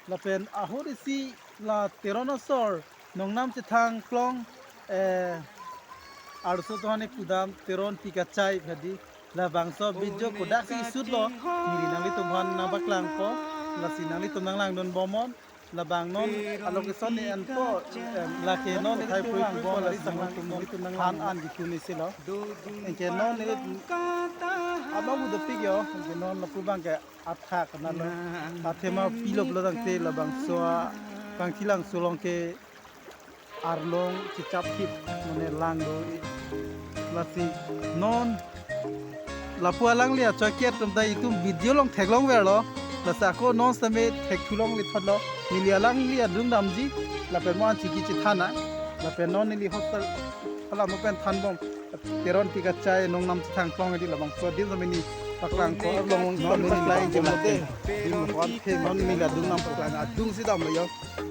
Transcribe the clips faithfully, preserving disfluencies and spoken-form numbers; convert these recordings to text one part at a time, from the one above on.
Lapen ahut isi la Teron asor Nongnam Chethang Klong, eh, arloso atovar ni pudam Teronpi Kachai hadi. Labangso video kodaksi shoot lo, neli nanglitumphan nangpaklangpo, lasi nanglitum nanglangdunbomnon. Labang non a-location ni enpo, em, lake non ithai pui pui bom, lasi nanglitum nanglangdun an gitu ni silo. Anke non neli abang udah pik yo, anke non lapu abangke athak na lo. Athema pilop lo tangte labangso a Kangthilangso along ke arlong chichap hip mane lang do. Lasi non lapu alangli achoiket atum ta itum video along theklongverlo. Lasi ako non sitame thekthulongle thotlo. Neli alangli adung damji. Lapen mo anchiki chethan nang. Lapen non neli hostel hala mo pen thanbom. Teronpi Kachai Nongnam Chethang Klong hadi labangso adim sitame neli paklangpo, arlong along sitame neli paklang jemate. Dim ko an the non neli adung nam paklang, adungsi damlo yo.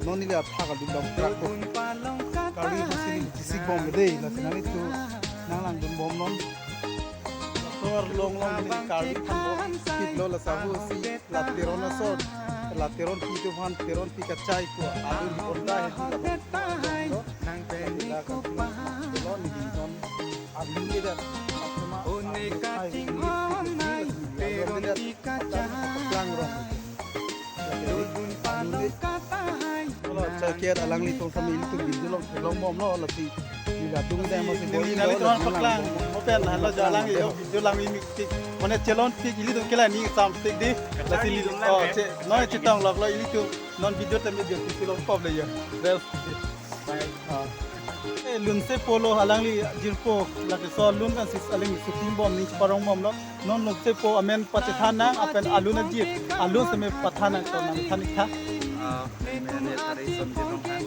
Non neli athak adung dam krakpo. Kali pusi neli chisikbom dei, lasi nanglitum nanglangdunbomnon. Atovar along along neli Karbi thanbom. Hip lo, lasi ahut isi la Teron asor, la Teronpi atumphan Teronpi Kachai pu alun honda hedi labang. Nang peni kopa. Teron ni non. One cutting on nang Teronpi Kachai. Choiket alangli tong sitame ilitum video along theklongbomlo, lasi neli adung dam masi neli nanglitum paklang. Mo pen hala jo alangli video lang ini tik. Mane chelonpik, ilitum ke la ning samtik dei. Lasi neli, oh, che, non chetong loklo ilitum. Non video tame video kisilong pop le ya. Well. Ah. Eh, Lunsepo lo alangli jirpo, lake laso alun kan sis alangli shooting bom, ning cheparongbomlo. Non Lunsepo amen pachethan nang, lapen alun ajir, alun sitame pathan nang, to nangthan iktha. Ah, amen, amen, Tari Sonjit Rongphar.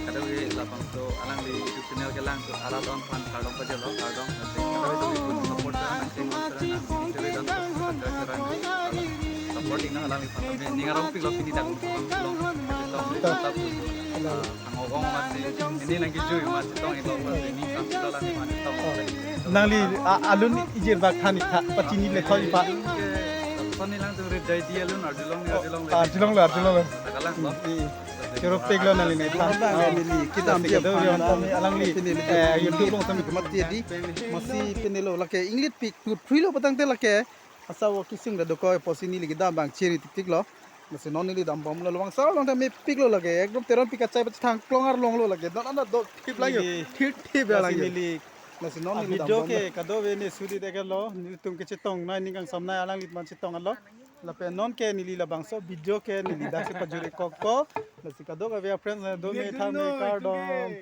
Kadokave labangso alangli YouTube channel kelang atum arat aphan kardom pajirlo, kardom. Kadokave atum support nang, nang support nang, alangli aphan. Ning arongpiklo pini dak. Hello. Angogong masi, ini nang kejui masi tong ilo masi, ning samsilo lang masi tong. Nangli, a, alun ijir bak than iktha, pachini le thoi pa. Sonni lang tu red dai di alun, arjulong ni, arjulong le. Arjulong le, arjulong le. Kalang lo. Choro pik lo nangli nangthan. Neli kedam dia do yon tami alangli, eh, YouTube along tami kemat dia di. Masi pini lo lake inglit pik, tu three lo patangte lake. Asa wo kisung da dokok apotsi neli kedam abang chiri tiktik lo. Lasi non neli dambomlo, labangso along ta mepik lo lake. Ekdom Teronpi Kachai pachethang klong arlong lo lake. Non non do thip lake. Neli, thip thip lasi lake. Neli. Lasi non neli video dambomlo. Ke kadokave ne suri deke lo. Nelitum kechetong nai, ning kangsam nai, alangli aphan chetong lo. Lapen non ke neli labangso video ke neli daksi pajuri kokpo. Lasi kadokave friends na do me tham me kardom.